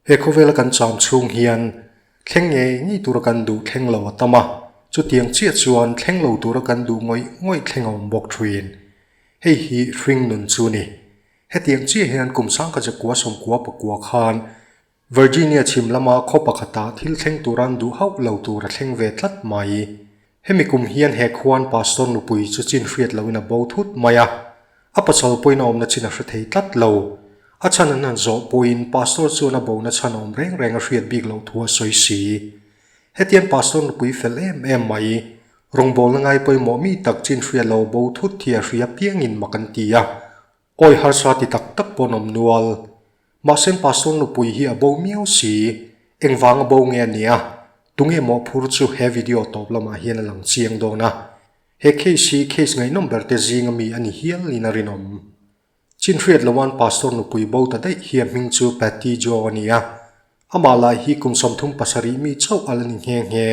He khawvela kan cham chhung hian thleng ngei ngei tura kan duh thleng lo a tam a, chutiang chiah chuan thleng lo tura kan duh ngawih ngawih thleng a awm bawk thin. Hei hi hring nun chu ni. Hetiang chiah hian kum sangkha zakua sawmkua pakua khan Virginia chhim lama khaw pakhatah thil thleng tura an duh hauh lo tur a thleng ve tlat mai. Hemi kum hian he khuan pastor nupui chu chin hriat loin a bo thut mai a, a pasal pawhin a awmna chin a hre thei tlat lo. A chhan an han zawh pawhin pastor chuan a bona chhan awm reng reng a hriat bik loh thu a sawi si. Hetiang pastor nupui fel em em mai, rawngbawlna ngai pawimawh mi tak chin hriat lo bo thut hi a hria piangin mak an ti a, Awi harsa ti tak tak pawh an awm nual. Mahse Pastor nupui hi a bo miau si. Engvang a bo nge a nia? Tunge mawhphur chu he video tawp lamah hian a lang chiang dawn a. He case hi case ngaihnawm ber te zinga mi a ni hial in a rinawm. Chin hriat loan Pastor nupui bo ta daih hi a hming chu Patty Jo a ni a. Amah lai hi kum 37 mi chauh a la ni nghe nghe.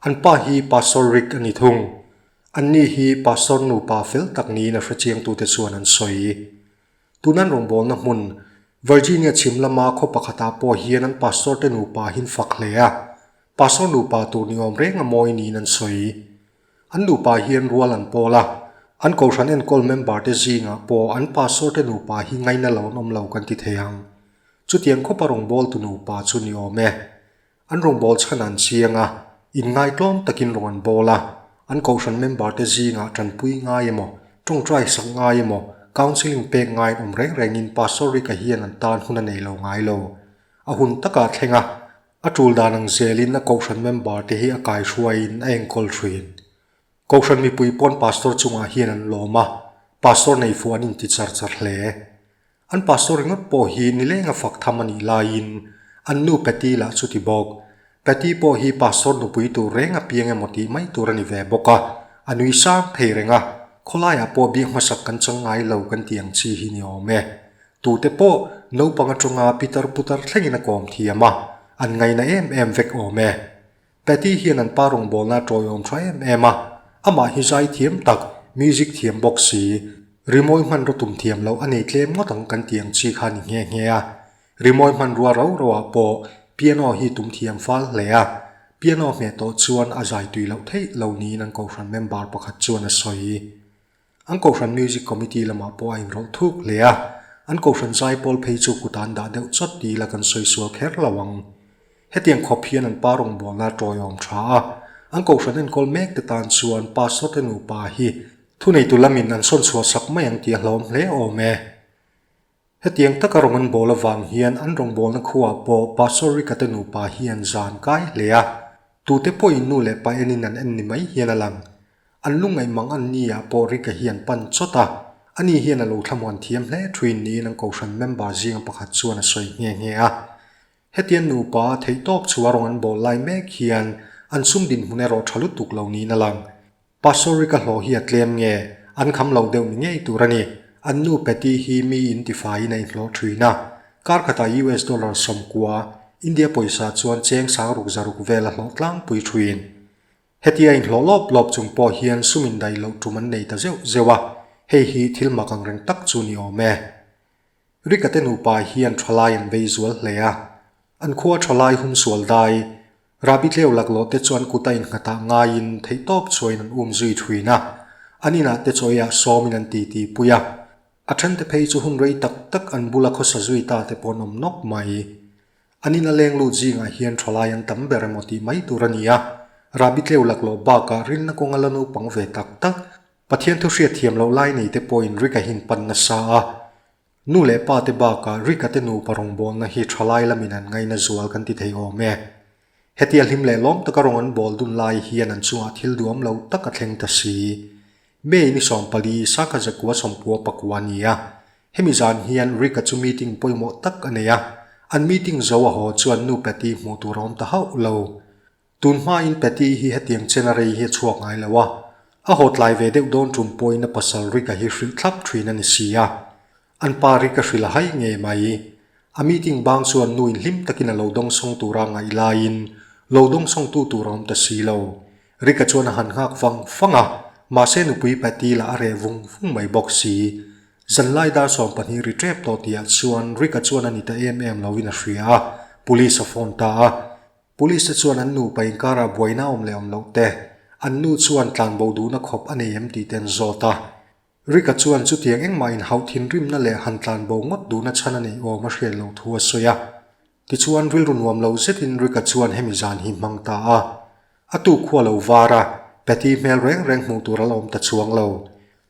An pa hi Pastor Rick a ni thung. Anni hi Pastor nupa fel tak niin a hrechiangtute chuan an sawi. Tun an rawngbawlna hmun, Virginia chhim lama khaw pakhatah pawh hian an Pastor te nupa hin fak hle a. Pastor nupa tur ni awm reng a mawi niin an sawi. An nupa hian rual an pawl a, an kohhran enkawl member te zingah pawh an Pastor te nupa hi ngaina lo an awm lo kan ti thei ang. Chutiang khawpa rawngbawltu nupa chu ni awm e. An rawngbâwl chhan an chiang a, inngaihtlâwm takin rawn an bâwl a, an kohhran member te zingah ṭanpui ngai emaw, ṭawngṭai sak ngai emaw, counselling pek ngai an awm reng rengin Pastor Rick-a hian an tân hun a nei lo ngai lo. A hun takah thleng a, a ṭul dan ang zelin a kohhran member te hi a kaihruaiin a enkawl ṭhin. Kohhran mipui pawn Pastor chungah hian an lawm a, Pastor nei fuh an inti char char hle. An pastor ringawt pawh hi nileng a fak tham a nih laiin an nu Patty lah chu ti bawk. Patty pawh hi pastor nupui tur reng a piang emaw tih mai tur a ni ve bawk a, a nui sang thei reng a, khawlaiah pawh biak hmasak kan chang ngai lo kan tih ang chi hi ni awm e. Tute pawh naupang atanga pitar putar thlengin a kawm thiam a, an ngaina em em vek awm e. Patty hian an pa rawngbawlna a tawiawm tha em em a, amah hi zai thiam tak, music thiam bawk si, rimawi hmanraw tum thiam loh a nei tlem ngawt ang kan tih ang chi kha a ni nghe nghe a. Rimawi hmanrua rau rau ah pawh piano hi tum thiam fal hle a, piano hmeh tawh chuan a zai tui loh theih lo niin an kohhran member pakhat chuan a sawi. An kohhran music committee lamah pawh a inrawlh thuk hle a, an kohhran zaipawl phei chu kut an dah deuh chawt ti ila kan sawi sual kher lo ang. Hetiang khawp hian an pa rawngbawlna a tawiawm tha a, an kohhran enkawl mek te tan chuan pastor te nupa hi thuneitu lamin an sawn chhuah sak mai ang tih a hlawm hle awm e. Hetiang taka rawng an bawl avang hian an rawngbawlna khuaah pawh Pastor Rika te nupa hi an zan kai hle a, tute pawhin nu leh pa enin an en ni mai hian a lang. An lungngaih mang an ni ah pawh Rika hi an pan chawt a, ani hian a lo thlamuan thiam hle thuin niin an kohhran member zinga pakhat chuan a sawi nghe nghe a. Hetiang nupa theihtawp chhuah rawng an bawl lai mek hian an sum dinhmun erawh tha lutuk lo niin a lang. Pastor Rika hlawh hi a tlem nge? An kham lo deuh ni ngei tur a ni. An nu Patty hi mi in tifaiin a inhlawh thin a. Kar khatah US dollar 90, India pawisa chuan cheng 60 zaruk vel a hlawh tlangpui thin. Hetia inhlawh lawp lawp chung pawh hian sum indaih loh tum an nei ta zeuh zeuh a, hei hi thil mak ang reng tak chu ni awm e. Rika te nupa hian thalai an vei zual hle a, an khua thalai hum sual dai, Rabi tleu laklawh te chuan kut a innghatah ngaiin theihtawp chhuain an um zui thin a, an inah te chawiah sawmin an titi pui a, a thente phei chu hun rei tak tak an bula khawsa zui ta te pawh an awm nawk mai. An in a leng lut zingah hian thalai an tam ber emaw tih mai tur a ni a, Rabi tleu laklawh bakah rinna kawnga la naupang ve tak tak, Pathian thu hriat thiam loh lai nei te pawhin Rika hin pan nasa a. Nu leh pa te bakah Rika te nupa rawngbawlna hi thalai lamin an ngaina zual kan ti thei awm e. Hetia hlim leh lawm taka rawng an bawl dun lai hian an chungah thil duam lo tak a thleng ta si. May ni 14, Sakha zakua 94 a ni a. Hemi zan hian Rick-a chu meeting pawimawh tak a nei a, an meeting zo a haw chuan nu Patty hmuh tur a awm ta hauh lo. Tun hmain Patty hi hetiang chen a rei hi a chhuak ngai lo a, a haw tlai ve deuh dawn tum pawhin a pasal Rick-a hi hrilh thlap thin a ni si a. An pa Rick-a hrilh a hai ngei mai. A meeting bang chuan nu in hlim takin a lo dawngsawng tura ngaih laiin lo dawngsawngtu tur a awm ta si lo. Rika chuan a han nghak vang vang a, mahse nupui Patty lah a reh vung vung mai bawk si. Zanlai dar 12 ri tep tawh tihah chuan Rika chuan a ni ta em em loin a hria a. Police a phone ta a. Police te chuan an nupa inkarah buaina awm leh awm loh te, an nu chuan tlanbo duhna khawp a nei em tih te an zawt a. Rick-a chuan chutiang engmah inhauh thinrimna leh han tlanbo ngawt duhna chhan a neih awm a hriat loh thu a sawi a. Tichuan rilru nuam lo zetin Rick-a chuan hemi zan hi hmang ta a. A tuk khua lo var a, Patty hmel reng reng hmuh tur a la awm ta chuang lo.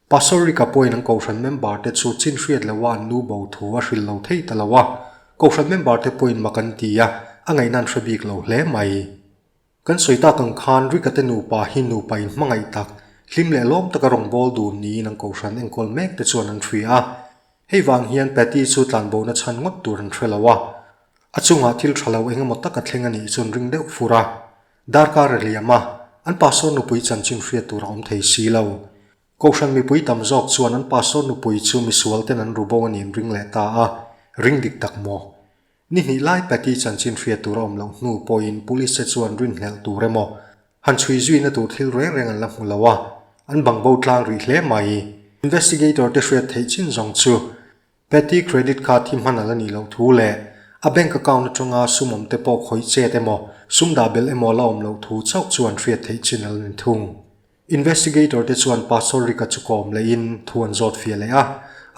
Pastor Rick-a pawhin an kohhran member te chu chin hriat loha an nu bo thu a hrilh lo thei ta lo a, kohhran member te pawhin mak an ti a, a ngaihna an hre bik lo hle mai. Kan sawi tak ang khan Rick-a te nupa hi nupa in hmangaih tak, hlim leh lawm taka rawngbâwl dun niin an kohhran enkawl mek te chuan an hria a. Hei vang hian Patty chu tlanbona chhan ngawt tur an hre lo a, a chungah thil tha lo eng emaw tak a thleng a nih chuan ring deuh fur a. Darkar a liam a, an pastor nupui chanchin hriat tur a awm thei si lo. Kohhran mipui tam zawk chuan an pastor nupui chu misual ten an ru bo a nih an ring leh ta a, ring dik tak maw? Ni hnih lai Patty chanchin hriat tur a awm loh hnu pawhin police te chuan rinhlelh tur emaw han chhui zuina tur thil reng reng an la hmu lo a, an bang bo tlang rih hle mai. Investigator te hriat theih chin zawng chu Patty credit card hi hman a la nih loh thu leh a bank account atanga sum awm te pawh khawih chet emaw sum dah belh emaw la awm loh thu chauh chu an hriat theih chin a la ni thung. Investigator te chuan Pastor Rick-a chu kawm lehin thu an zawt fiah leh a,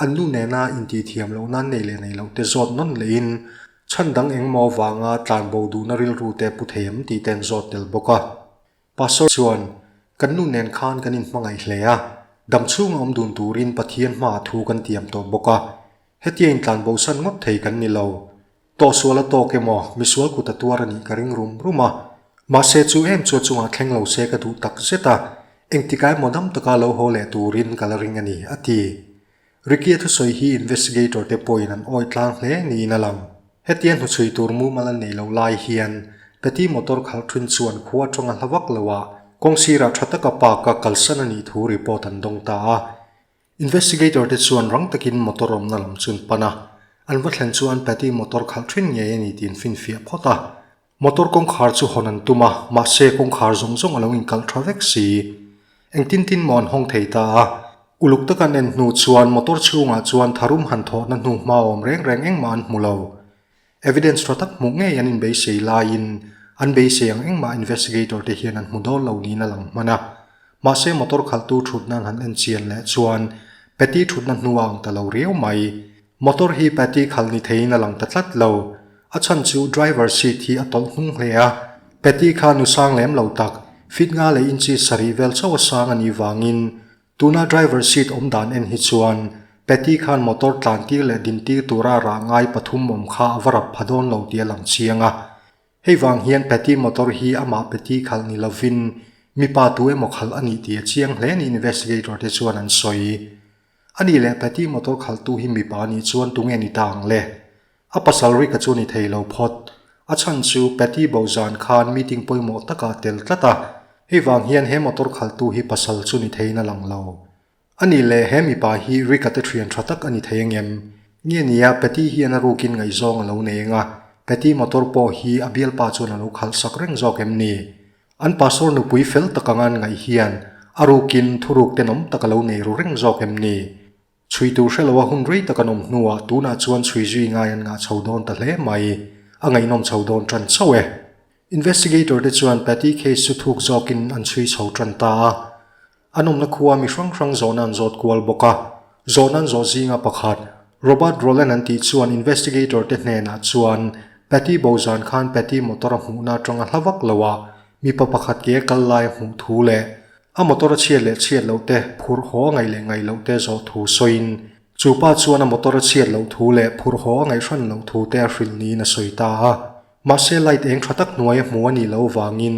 an nu nena intihthiam loh nan nei leh nei loh te zawt nawn lehin chhan dang engmaw vanga tlanbo duhna rilru te pu thei em tih te an zawt tel bawk a. Pastor chuan, Kan nu nen khan kan inhmangaih hle a, dam chhunga awm dun turin Pathian hmaah thu kan tiam tawh bawk a, hetia intlanbo san ngawt thei kan ni lo. Tawhsual a tawk emaw, misual kut a tuar a nih ka ring rum rum a. Mahse chu em chu a chungah thleng lo se ka duh tak zet a, engtikah emaw dam taka lo haw leh turin ka la ring a ni, a ti. Ricky-a thusawi hi investigator te pawhin an awi tlang hle niin a lang. Hetia hnuchhui tur mumal an neih loh lai hian Patty motor khalh thin chuan khua atanga hla vak loah kawng sirah tha taka park a kalsan a nih thu report an dawng ta a. Investigator te chuan rang takin motor awmna lam chu an pan a, an va thlen chuan Patty motor khalh thin ngei a ni tih an finfiah phawt a. Motor kawngkhar chu hawn an tum a, mahse kawngkhar zawng zawng a lo inkalh tha vek si. Engtin tin maw an hawng thei ta a, uluk taka an en hnu chuan motor chhungah chuan tharum han thawhna hnu hma awm reng reng engmah an hmu lo. Evidence tha tak hmuh ngei an inbeisei laiin an beisei ang engmah investigator te hian an hmu dawn lo niin a lang hman a. Mahse motor khalhtu thutna an han en chian leh chuan Patty thutna hnu a ang ta lo riau mai. Motor hi Patty khalh ni theiin a lang ta tlat lo. A chhan chu driver seat hi a tawlh hnung hle a. Patty kha nu sang lem lo tak, feet nga leh inchi sarih vel chauh a sang a nih vangin Tuna driver seat awm dan en hi chuan Patty khan motor tlan tir leh din tir tura rah ngai pathum awm kha a va rap pha dawn lo tih a lang chiang a. Hei vang hian Patty motor hi amah Patty khalh ni lovin mipa tu emaw khalh a nih tih a chiang hle niin investigator te chuan an sawi. A nih leh Patty motor khalhtu hi mipa nih chuan tunge ni ta ang le? A pasal Rick-a chu ni thei lo phawt. A chhan chu Patty bo zan khan meeting pawimawh takah a tel tlat a, hei vang hian he motor khalhtu hi pasal chu ni theiin a lang lo. A nih leh he mipa hi Rick-a te thian tha tak a ni thei angem? Nge nia Patty hian a rukin ngaihzawng a lo nei ang a, Patty motor pawh hi a bialpa chuan a lo khalh sak reng zawk em ni? An pastor nupui fel tak anga an ngaih hian a rukin thuruk tenawm tak a lo nei ru reng zawk em ni? Chhui tur hre loa hun rei tak an awm hnuah tunah chuan chhui zui ngai an ngah chho dawn ta hle mai. A ngaihnawm chho dawn tan chauh e. Investigator te chuan Patty case chu thuk zawkin an chhui chho tan ta a. An awmna khua mi hrang hrang zawhna an zawt kual bawk a. Zawhna an zawh zinga pakhat, Robert Rowland an tih chuan investigator te hnenah chuan Patty bo zan khan Patty motor a hmuhna atanga hla vak loah mipa pakhat ke a kal lai a hmuh thu leh A motor a chhiat leh chhiat loh te, phurh haw a ngaih leh ngaih loh te zawh thu sawiin, chu pa chuan a motor a chhiat loh thu leh phurh haw a ngaihhran loh thu te a hrilh niin a sawi ta a. Mahse light eng tha tak hnuai a hmu a nih loh vangin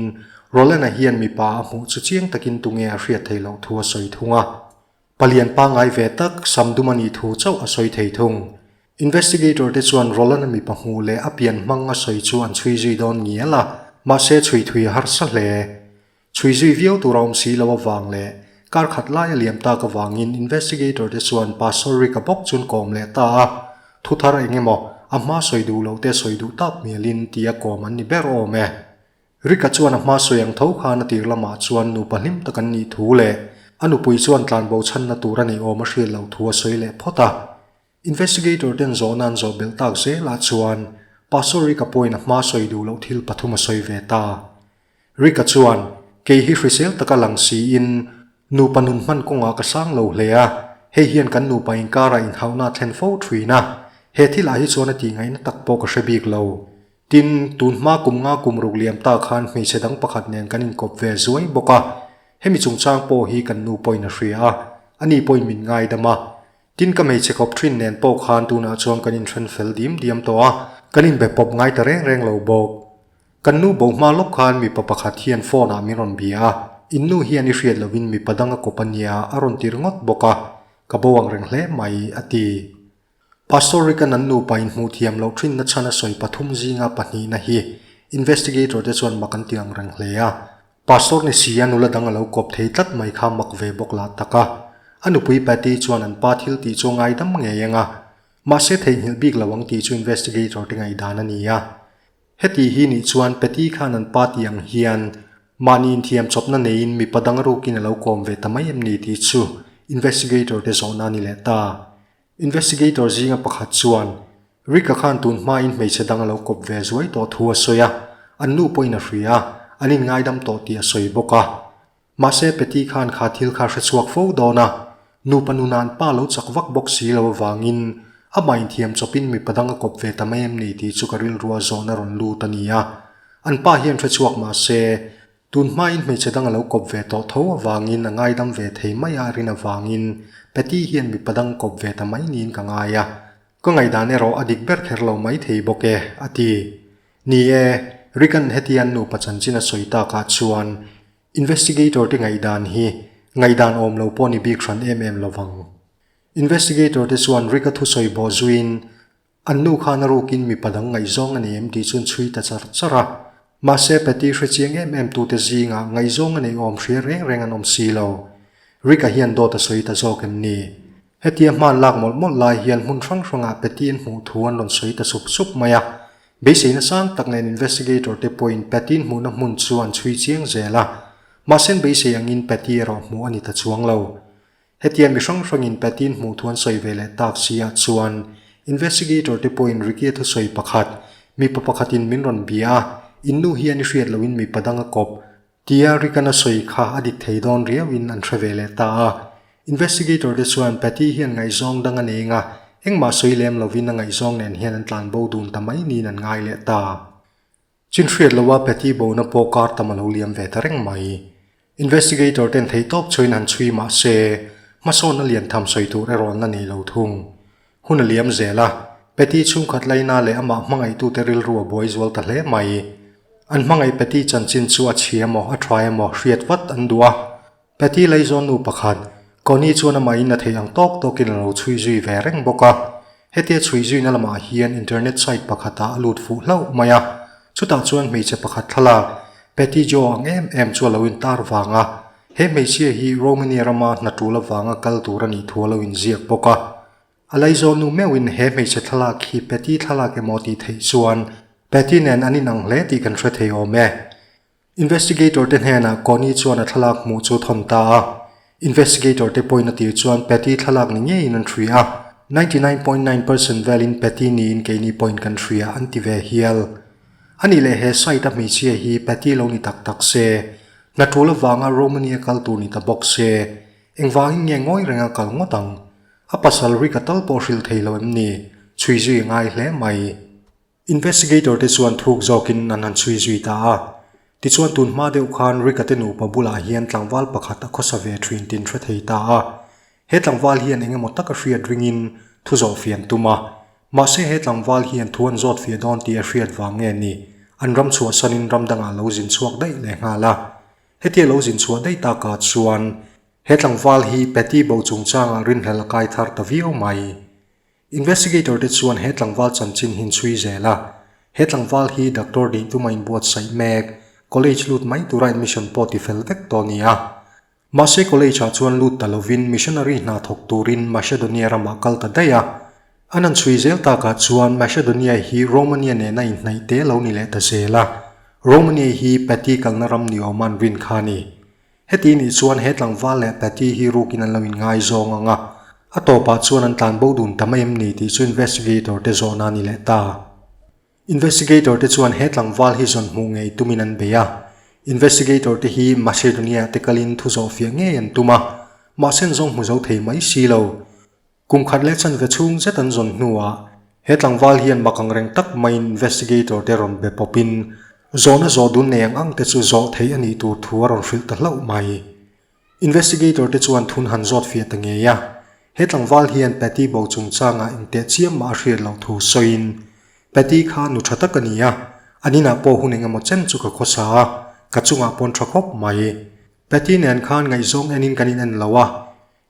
Roland-a hian mipa a hmuh chu chiang takin tunge a hriat theih loh thu a sawi thung a. Palian pangngai ve tak sam dum a nih thu chauh a sawi thei thung. Investigator te chuan Roland-a mipa hmuh leh a pian hmang a sawi chu an chhui zui dawn ngial a, mahse chhui thui a harsa hle. Chhui zui viau tur a awm si lo avang leh kar khat lai a liam tak avangin investigator te chuan Pastor Rick-a bawk chun kawm leh ta a, thu thar eng emaw a hma sawi duh loh te sawi duh tak mialin tia kawm an ni ber awm e. Rick-a chuan a hma sawi ang tho khan a tir lamah chuan nupa hlim tak an nih thu leh a nupui chuan tlanbo chhanna tur a neih awm a hriat loh thu a sawi leh phawt a. Investigator ten zawhna an zawh belh tak zelah chuan. Pastor Rick-a pawhin a hma sawi duh loh thil pathum a sawi ve ta. Rick-a chuan, Kei hi hrisel taka lang siin nupa nun hman kawngah ka sang lo hle a, hei hian kan nupa inkarah inhauhna a thlen fo thin a, he thilah hi chuan a tihngaihna tak pawh ka hre bik lo. Tin, tun hma kum nga kum ruk liam ta khan hmeichhe dang pakhat nen kan inkawp ve zuai bawk a, hemi chungchang pawh hi kan nu pawhin a hria a, ani pawhin min ngaidam a. Tin, ka hmeichhe kawp thin nen pawh khan tunah chuan kan inthen fel dim diam tawh a, kan inbe pawp ngai ta reng reng lo bawk. Kan nu bo hma lawk khan mipa pakhat hian phone ah min rawn bia a, in nu hian i hriat lovin mipa dang a kawp a nia a rawn ti ringawt bawk a, ka bo ang reng hle mai, a ti. Pastor Rick-a'n an nupa inhmuh thiam loh thinna chhan a sawi pathum zinga pahnihna hi investigator te chuan mak an ti ang reng hle a. Pastor ni si a nula dang a lo kawp thei tlat mai kha mak ve bawk lah tak a. A nupui Patty chuan an pa thil tih chu a ngaidam ngei ang a, mahse theihnghilh bik lo ang tih chu investigator te ngaihdan a ni a. Heti hi nih chuan Patty khan an pa tih ang hian mahni inthiam chawpna neiin mipa dang rukin a lo kawm ve ta mai em ni tih chu investigator te zawhna a ni leh ta. Investigator zinga pakhat chuan, Rick-a khan tun hmain hmeichhe dang a lo kawp ve zuai tawh thu a sawi a, an nu pawhin a hria a, an inngaidam tawh tih a sawi bawk a. Mahse Patty khan kha thil kha hre chhuak fo dawn a, nupa nuna an pa lo chak vak bawk si lo avangin amah inthiam chawpin mipa dang a kawp ve ta mai em ni tih chu ka rilrua zawhna rawn lut a ni a. An pa hian hre chhuak mahse, Tun hmain hmeichhe dang a lo kawp ve tawh tho avangin a ngaidam ve thei mai a rin avangin Patty hian mipa dang kawp ve ta mai niin ka ngai a, ka ngaihdan erawh a dik ber kher lo mai thei bawk e, a ti. Ni e, Rick-a'n hetian nupa chanchin a sawi takah chuan investigator te ngaihdan hi ngaihdan awm lo pawh ni bik hran em em lovang. Investigator te chuan Rick-a thusawi bawh zuiin An nu khan a rukin mipa dang ngaihzawng a nei em tih chuan chhui ta char char a. Mahse Patty hre chiang em em tute zingah ngaihzawng a nei awm hria reng reng an awm si lo. Rick-a hian dawt a sawi ta zawk em ni? Hetia hman lak mawlh mawlh lai hian hmun hrang hrangah Patty an hmuh thu an rawn sawi ta sup sup mai a. Beiseina sang tak nen investigator te pawhin Patty an hmuhna hmun chu an chhui chiang zel a. Mahse an beisei angin Patty erawh hmuh a ni ta chuang lo. Hetia mi hrang hrangin Patty-in hmuh thu an sawi ve leh tak si ah chuan investigator te pawhin Ricky-a thusawi pakhat, mipa pakhatin min rawn bia a, in nu hian i hriat lohin mipa dang a kawp, tia Rick-an a sawi kha a dik thei dawn riauin an hre ve leh ta a. Investigator te chuan Patty hian ngaihzawng dang a nei anga engmah sawi lem lovin a ngaihzawng nen hian an tlanbo dun ta mai niin an ngai leh ta. Chin hriat loha Patty bona pawh kar tam a lo liam ve ta reng mai. Investigator ten theihtawp chhuiin han chhui mah se, hmasawnna lian tham sawi tur erawh an la nei lo thung. Hun a liam zel a, Patty chhungkhat laina leh amah hmangaihtute rilru a buai zual ta hle mai. An hmangaih Patty chanchin chu a chhia emaw a tha emaw hriat vat an duh a. Patty laizawn nu pakhat, Connie chuan amahin a theih ang tawk tawkin a lo chhui zui ve reng bawk a. Hetia chhui zuina lamah hian internet site pakhatah a lut fuh hlauh mai a. Chutah chuan hmeichhe pakhat thlalak, Patty Jo ang em em chu a lo intar vang a. He hmeichhia hi Romania rama hna tul avanga kal tur a nih thu a lo inziak bawk a. A laizawn nu meuhin he hmeichhe thlalak hi Patty thlalak emaw tih theih chuan Patty nen an inang hle tih kan hre thei awm e. Investigator te hnenah Connie chuan a thlalak hmuh chu thawn ta a. Investigator te pawhin a tir chuan Patty thlalak ni ngeiin an hria a, 99.9 percent velin Patty niin keini pawhin kan hria an ti ve hial. Anih leh he site a hmeichhia hi Patty lo ni tak tak se, hna tul avanga Romania kal tur ni ta bawk se, engvangin nge ngawi renga kal ngawt ang? A pasal Rick-a tal pawh hrilh thei lo em ni? Chhui zui a ngai hle mai. Investigator te chuan thuk zawkin an han chhui zui ta a. Tichuan tun hma deuh khan Rick-a te nupa bulah hian tlangval pakhat a khawsa ve thin tin hre thei ta a. He tlangval hian eng emaw taka hriat ringin thu zawh fiah an tum a. Mahse he tlangval hian thu an zawt fiah dawn tih a hriat vang nge ni, an ram chhuahsanin ram dangah lo zin chhuak daih leh nghal a. Hetia lo zin chhuah daih takah chuan he tlangval hi Patty bo chungchangah rinhlelh a kai thar ta viau mai. Investigator te chuan he tlangval chanchin hi an chhui zel a, he tlangval hi doctor nih tuma inbuatsaih mek, college lut mai tura admission pawh ti fel vek tawh a ni a. Mahse college ah chuan lut ta lovin missionary hna thawk turin Macedonia ramah kal ta daih a. An han chhui zel takah chuan Macedonia hi Romania nena inhnaih te lo ni leh ta zel a, Romania hi Patty kalna ram ni awma an rin kha a ni. Heti nih chuan he tlangval leh Patty hi rukin an lo inngaizawng ang a, a tawpah chuan an tlanbo dun ta mai em ni tih chu investigator te zawhna a ni leh ta. Investigator te chuan he tlangval hi zawn hmuh ngei tumin an bei a. Investigator te hi Macedonia te kalin thu zawh fiah ngei an tum a, mahse an zawng hmu zo thei mai si lo. Kum khat leh chanve chhung zet an zawn hnuah he tlangval hian mak ang reng tak maiin investigator te rawn be pawpin zawhna zawh dun nei ang ang te chu zawh theih a nih tur thu a rawn hrilh ta hlauh mai. Investigator te chuan thun han zawt fiah ta ngei a, he tlangval hian Patty bo chungchangah engteh chiam mah a hriat loh thu sawiin, Patty kha nu tha tak a ni a, an inah pawh hun engemaw chen chu ka khawsa a, ka chungah pawn tha khawp mai. Patty nen khan ngaihzawng enin kan in en lo a,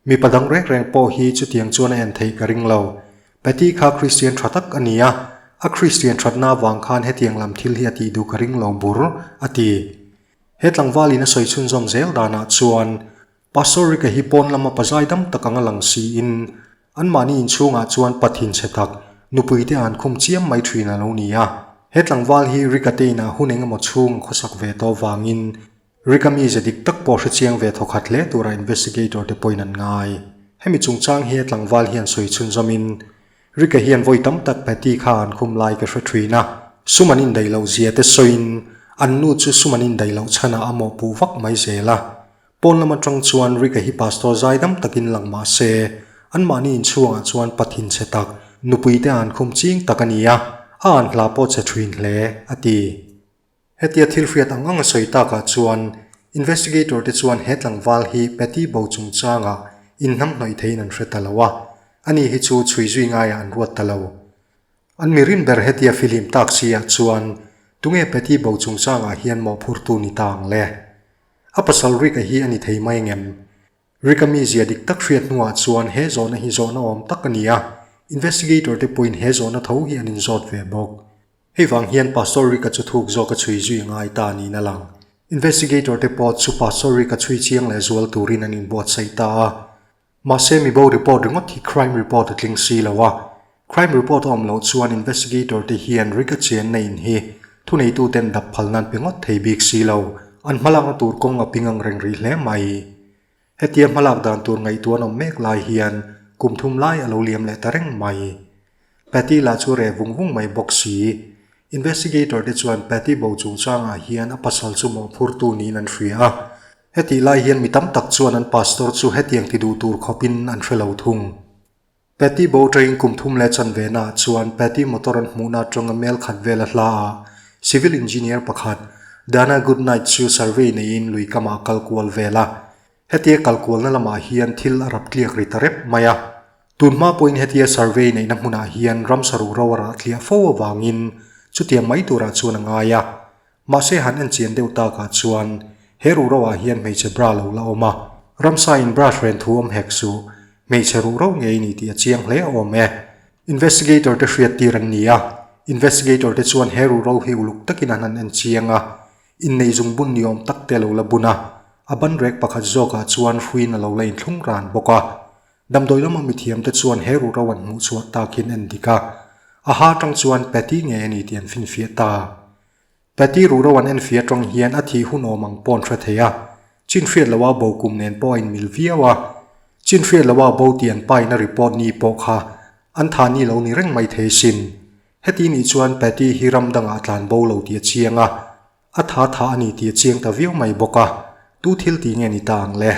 mipa dang reng reng pawh hi chutiang chuan a en theih ka ring lo. Patty kha Kristian tha tak a ni a, a Kristian thatna avang khan hetiang lam thil hi a tih duh ka ring lo bur, a ti. He tlangvalin a sawi chhunzawm zel danah chuan Pastor Rika hi pawn lama pazai dam tak anga lang siin anmahni inchhungah chuan pathin chhe tak nupuite an khum chiam mai thin a lo ni a. He tlangval hi Rika te inah hun engemaw chhung khawsak ve tawh vangin Rika mize dik tak pawh hrechiang ve thawkhat hle tura investigator te pawhin an ngai. Hemi chungchang hi he tlangval hian sawi chhunzawmin Rika hian vawi tam tak Patty kha an khum lai ka hre thin a, sum an indaih loh zia te sawiin an nu chu sum an indaih loh chhanah a mawhpuh vak mai zel a. Pawn lam atang chuan Rika hi pastor zaidam takin lang mah se, anmahni inchhungah chuan pathin chhe tak, nupui te an khum ching tak a ni a, a an hla pawh chhe thin hle, a ti. Hetia thil hriat ang ang a sawi takah chuan investigator te chuan he tlangval hi Patty bo chungchangah inhnamhnawih theiin an hre ta lo a, ani hi chu chhui zui ngaiah an ruat ta lo. An mi rin ber hetia filim tak si ah chuan tunge Patty bo chungchangah hian mawhphurtu ni ta ang le? A pasal Rick-a hi a ni thei mai ngem? Rick-a mizia dik tak hriat hnuah chuan he zawhna hi zawhna awm tak a ni a, investigator te pawhin he zawhna tho hi an inzawt ve bawk. Hei vang hian Pastor Rick-a chu thuk zawk a chhui zui ngai ta niin a lang. Investigator te pawh chu Pastor Rick-a chhui chiang leh zual turin an inbuatsaih ta a. Mahse mibo report ringawt hi crime report a tling si lo a. Crime report a awm loh chuan investigator te hian Rick-a chenna in hi thuneituten dap phal nan pe ngawt thei bik si lo. An hmalakna tur kawng a ping ang reng rih hle mai. Hetia hmalak dan tur ngaihtuah an awm mek lai hian kum thum lai a lo liam leh ta reng mai. Patty lah chu reh vung vung mai bawk si. Investigator te chuan Patty bo chungchangah hian a pasal chu mawhphurtu niin an hria a. Hetih lai hian mi tam tak chuan an pastor chu hetiang ti duh tur khawpin an hre lo thung. Patty bo train kum thum leh chanve naah chuan Patty motor an hmuhna atanga mel khat vel a hla a, civil engineer pakhat Dana Goodnight chu survey neiin lui kamah a kal kual vel a. Hetia kal kualna lamah hian thil a rap tliak ri ta rep mai a. Tun hma pawhin hetia survey neihna hmunah hian ramsa ruhro a rah tliah fo avangin chutiang mai turah chuan a ngai a. Mahse han en chian deuh takah chuan he ruhro ah hian hmeichhe bra lo la awm a, ramsa in bra hren thu awm hek suh, hmeichhe ruhro ngei ni tih a chiang hle awm e. Investigator te hriat tir an ni a, investigator te chuan he ruhro hi uluk takin an han en chiang a, inneih zung bun ni awm tak te a lo la bun a, a ban rek pakhat zawkah chuan hruiin a lo la inthlung ran bawk a. Damdawi lama mithiam te chuan he ruhro an hmuh chhuah takin en dik a, a ha atang chuan Patty ngei a ni tih an finfiah ta. Patty ruhro an enfiah atang hian a thih hun awm ang pawh an hre thei a, chin hriat loha bo kum nen pawh a inmil viau a. Chin hriat loha bo tih an pa in a report ni pawh kha an thah ni lo ni reng mai thei sin. Heti nih chuan Patty hi ram dangah a tlan bo lo tih a chiang a, a tha tha a ni tih a chiang ta viau mai bawk a, tu thil tih nge ni ta ang le?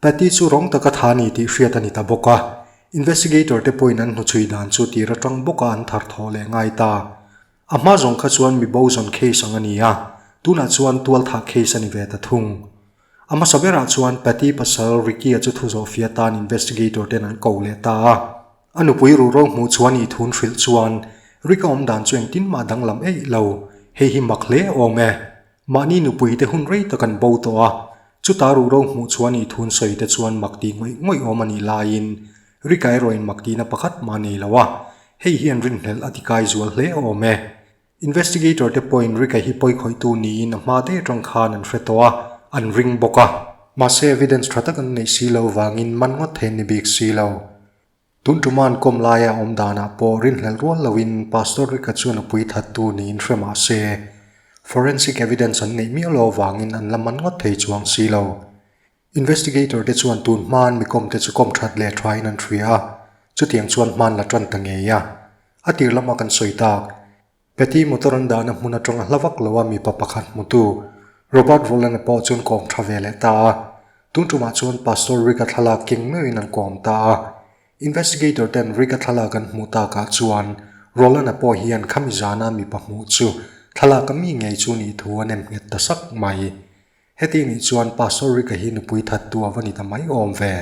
Patty chu rawng taka tha ni tih hriat a ni ta bawk a, investigator te pawhin an hnuchhui dan chu tir atang bawka an thar thawh leh ngai ta. A hma zawng kha chuan mi bo zawn case ang a ni a, tunah chuan tualthah case a ni ve ta thung. A hmasa berah chuan Patty pasal Ricky-a chu thu zawhfiah tan investigator ten an ko leh ta a. A nupui ruhro hmuh chuan i thun hrilh chuan Rick-a awm dan chu engtin mah danglam eih lo, hei hi mak hle awm e. Mahni nupui te hun rei tak an bo tawh a, chuta ruhro hmuh chuan i thun sawi te chuan mak tih ngawih ngawih awm a nih laiin Rika erawhin mak tihna pakhat mah a nei lo a, hei hian rinhlelh a tikai zual hle awm e. Investigator te pawhin Rika hi pawikhawihtu niin a hma daih atang khan an hre tawh a, an ring bawk a. Mahse evidence tha tak an neih si lo vangin man ngawt thei an ni bik si lo. Tun tuman kawm laia awm danah pawh rinhlelh rual loin Pastor Rika chuan a pui thattu niin hre mah se, forensic evidence an neih miau lo avangin an la man ngawt thei chuang si lo. Investigator te chuan tun hmaan mi kawm te chu kawm that leh thain an hria a, chutiang chuan hmaan la tan ta ngei a. A tir lama kan sawi tak. Patty motor an dahna hmun atanga hla vak lo a mipa pakhat hmutu Robert Rowland-a pawh chuan kawm tha ve leh ta a. Tun tumah chuan Pastor Rick-a thlalak keng meuhin an kawm ta a. Investigator ten Rick-a thlalak an hmuh takah chuan Rowland-a pawh hian khami zana mipa hmuh chu thlalak a mi ngei chu nih thu a nem nghet ta sak mai. Heti nih chuan Pastor Rick-a hi nupui thattu a va ni ta mai awm ve.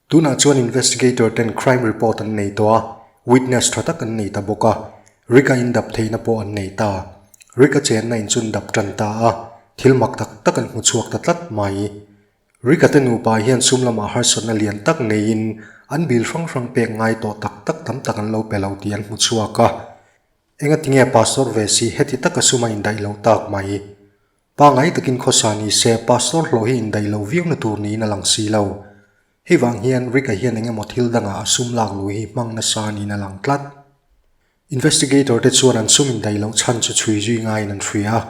Tunah chuan investigator ten crime report an nei tawh a, witness tha tak an nei ta bawk a, Rick-a indap theihna pawh an nei ta. Rick-a chenna in chu an dap tan ta a, thil mak tak tak an hmu chhuak ta tlat mai. Rick-a te nupa hian sum lamah harsatna lian tak neiin an bill hrang hrang pek ngai tawh tak tak tam tak an lo pe lo tih an hmu chhuak a. Engatinge pastor ve si heti taka sum a indaih loh tak mai? Pangai takin khawsa ni se pastor hlawh hi indaih lo viau na tur niin a lang si lo. Hei vang hian Rick-a hian eng emaw thil dangah a sum lak luh hi hmang nasa niin a lang tlat. Investigator te chuan an sum indaih loh chhan chu chhui zui ngaiin an hria a,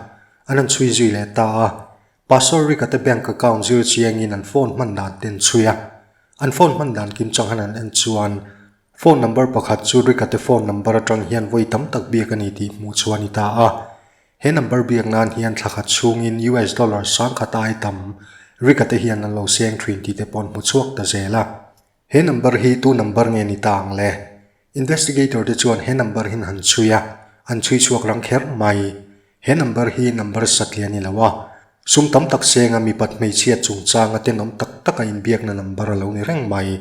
an han chhui zui leh ta a. Pastor Rick-a te bank account zir chiangin an phone hman dan te an chhui a. An phone hman dan kim chang han an en chuan phone number pakhat chu Rick-a te phone number atang hian vawi tam tak biak a ni tih hmuh chu a ni ta a. He number biak nan hian thla khat chhungin US dollar sangkhat ai tam Rick-a te hian an lo seng thin tih te pawh an hmu chhuak ta zel a. He number hi tu number nge ni ta ang le? Investigator te chuan he number hi an han chhui a, an chhui chhuak rang kher mai. He number hi number satliah a ni lo a, sum tam tak senga mipat hmeichhia chungchanga tenawm tak taka inbiakna number a lo ni reng mai.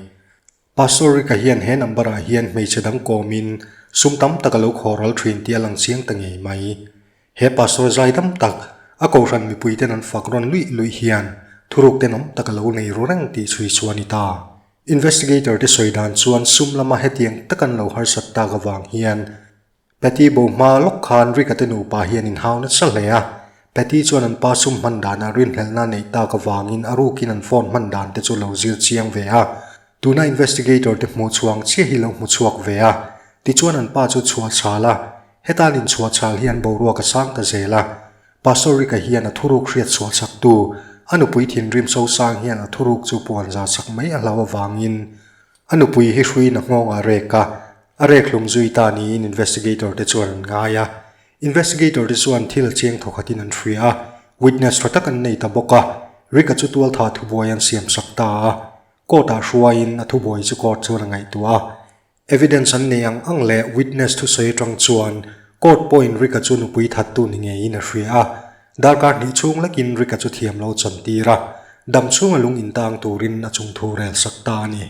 Pastor Rick-a hian he number-ah hian hmeichhe dang kawmin sum tam tak a lo khawhral thin tih a lang chiang ta ngei mai. He pastor zai dam tak, a kohhran mipuiten an fak rawn luih luih hian thuruk tenawm tak a lo nei ru reng tih chhui chu a ni ta. Investigator te sawi dan chuan sum lama hetiang tak an lo harsat tak avang hian Patty bo hma lawk khan Rick-a te nupa hian inhau nasa hle a. Patty chuan an pa sum hman danah rinhlelhna a neih tak avangin a rukin an phone hman dan te chu lo zir chiang ve a. Tuna investigator te hmuh chhuang chiah hi lo hmu chhuak ve a. Tichuan an pa chu chhuah chhal a. Hetan inchhuah chhal hi an boruak a sang ta zel a. Pastor Rick-a hian a thuruk hriat chhuah chaktu a nupui thinrim sosang hian a thuruk chu puan za chak mai a hlau avangin A nupui hi hruiin a nghawng a rek a, a rek hlum zui ta niin investigator te chuan an ngai a. Investigator te chuan thil a chiang thawkhatin an hria a, witness tha tak an nei ta bawk a, Rick-a chu tualtha thubuai an siam sak ta a. Court ah hruaiin a thubuai chu court chuan a ngaihtuah a. Evidence an nei ang ang leh witness thusawi atang chuan court pawhin Rick-a chu nupui thattu ni ngeiin a hria a. Darkar hnih chhung lekin Rick-a chu thiam lo chantir a, dam chhunga lung intang turin a chungthu rel sak ta a ni.